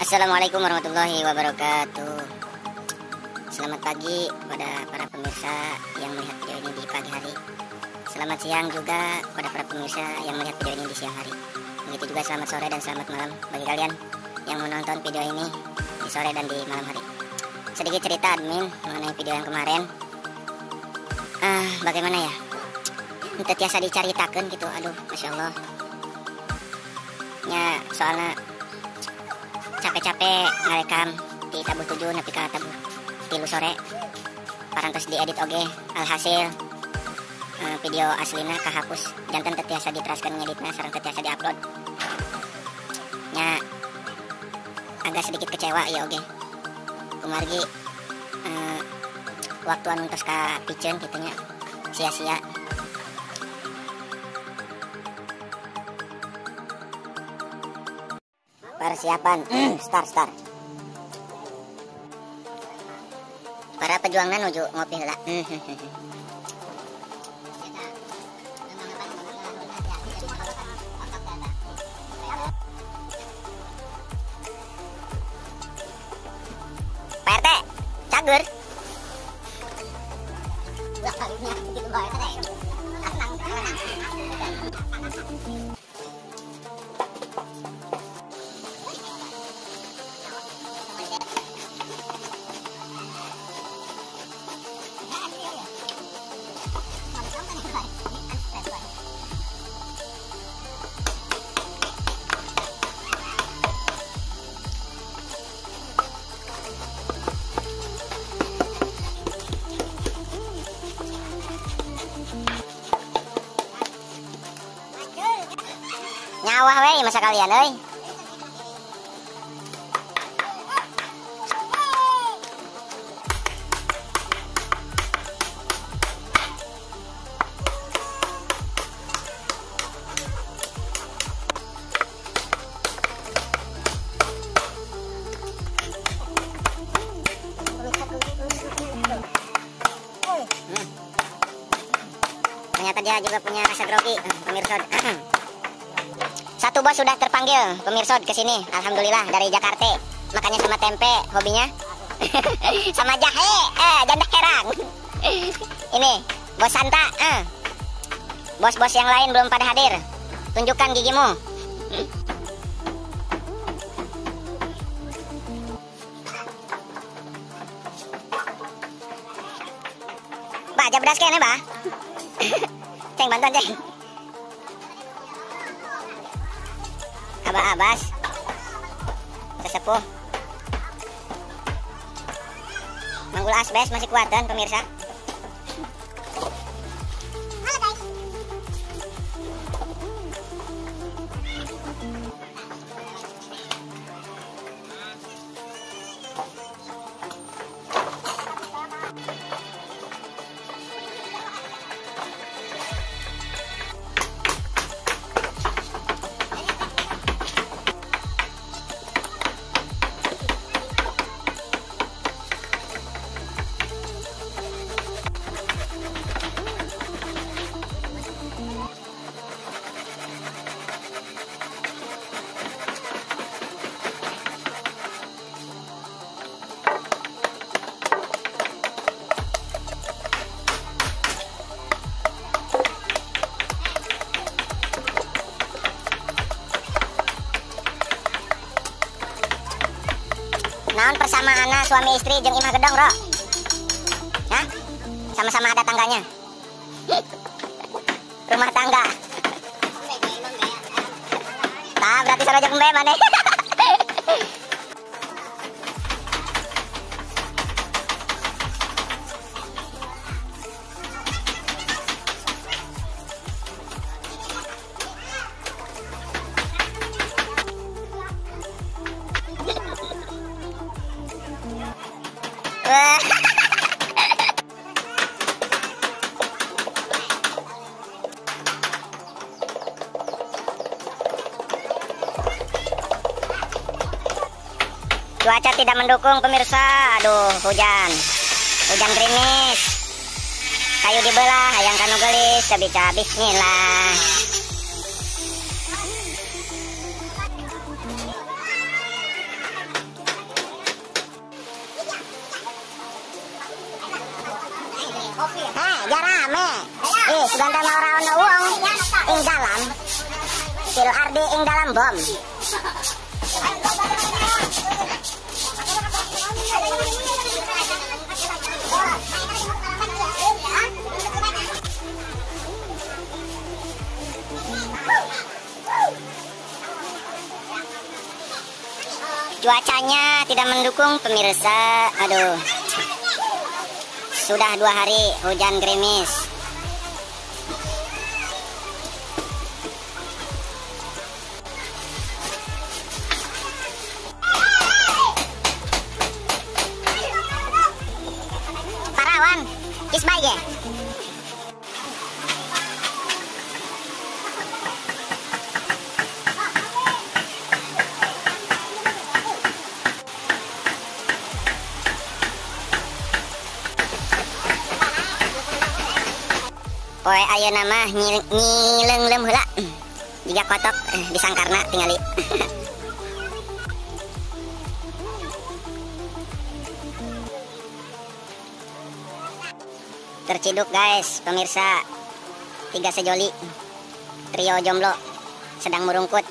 Assalamualaikum warahmatullahi wabarakatuh. Selamat pagi kepada para pemirsa yang melihat video ini di pagi hari. Selamat siang juga kepada para pemirsa yang melihat video ini di siang hari. Begitu juga selamat sore dan selamat malam bagi kalian yang menonton video ini di sore dan di malam hari. Sedikit cerita admin mengenai video yang kemarin. Bagaimana ya? Teu tiasa dicaritakeun gitu. Aduh, Masya Allah. Ya, soalnya capek-capek ngarekam di tabuh 7 nepi ka tabuh 3 sore. Parantos diedit oge, alhasil video aslina kahapus. Janten teu tiasa diteraskeun ngeditna sareng teu tiasa diupload. Nya agak sedikit kecewa ya oge. Kumargi waktu anu tos ka piceun kitu nya sia-sia. Persiapan start. Para pejuangna nuju ngopi heula. Pak RT, cager. Nyawah we masa kalian euy. Ternyata dia juga punya rasa grogi, pemirsa. Satu bos sudah terpanggil, pemirsa, ke sini. Alhamdulillah dari Jakarta. Makannya sama tempe, hobinya sama jahe, janda herang. Ini bos Santa. Bos-bos yang lain belum pada hadir. Tunjukkan gigimu. Bah, jabras kene, bah. Ceng bantuan, ceng. Abah Abbas sesepuh manggul asbes masih kuat dan pemirsa. Halo guys. Naon persamaanna suami istri jeung imah gedong, Bro? Hah? Sama-sama ada tangganya. Rumah tangga. Tah, berarti sarua jeung embe maneh. Cuaca tidak mendukung pemirsa. Aduh, hujan. Hujan gerimis. Kayu dibelah, hayang kanu gelis, sebica bismillah. Sugan teh ora ono wong ing dalam. Fil ardi ing dalam bom. Cuacanya tidak mendukung pemirsa. Aduh. Sudah 2 hari hujan gerimis. Parawan, kisbay ya. Poe ayeuna mah nyileungleum heula. Jiga kotok disangkarna tingali. Terciduk guys, pemirsa. 3 sejoli. Trio jomblo sedang merungkut.